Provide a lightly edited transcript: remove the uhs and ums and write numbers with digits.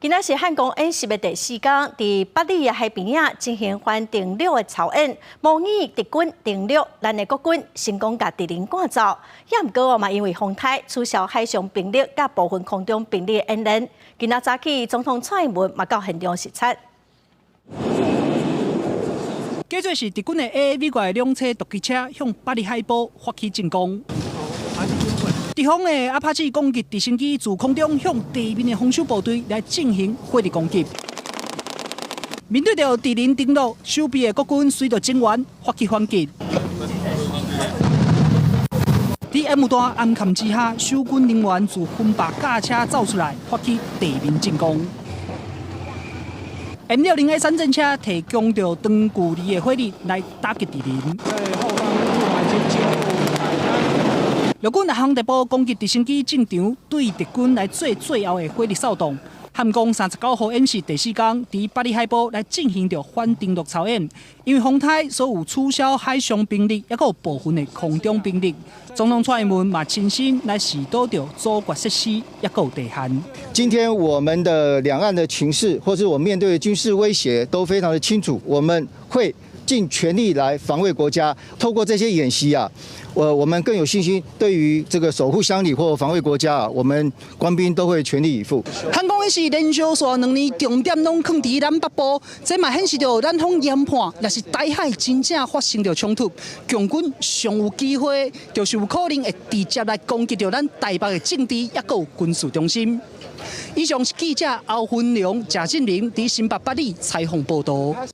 今仔是漢光演習的第四工，佇八里的海邊仔進行反登陸的操演，模擬敵軍登陸，咱的國軍成功共敵人趕走。也毋過嘛，因為風颱取消海上兵力佮部分空中兵力的演練。今仔早起，總統蔡英文嘛到現場視察。計做是敵軍的 AAV 掛兩車毒氣車向八里海埔發起進攻。敵方的阿帕奇攻擊直升機自空中向地面的防守部隊來進行火力攻擊。面對著敵人登陸，守備的國軍隨著增援發起反擊。佇煙霧彈掩蓋之下，守軍人員自分白駕車走出來，發起地面進攻。M60A3戰車提供著長距離的火力來打擊敵人。陸軍航空部攻擊直升機進場，對敵軍來做最後的火力掃蕩。漢光39號演習第四工，佇八里海埔來進行著反登陸操演。因為風颱，所有取消海上兵力，抑閣有部分的空中兵力。總統蔡英文嘛親身來視導著阻絕設施，抑閣有地限。今天我們的兩岸的情勢，或是我們面對的軍事威脅，都非常的清楚。我們會盡全力來防衛國家。透過這些演習啊，我們更有信心，對於這個守護鄉里或防衛國家啊，我們官兵都會全力以赴。漢光演習連續紲2年，重點攏囥佇咱北部，這嘛顯示著咱方研判，若是台海真正發生著衝突，共軍上有機會，就是有可能會直接來攻擊著咱台北的政治，抑閣有軍事中心。以上是記者歐芬龍、賈振明佇新北八里採訪報導。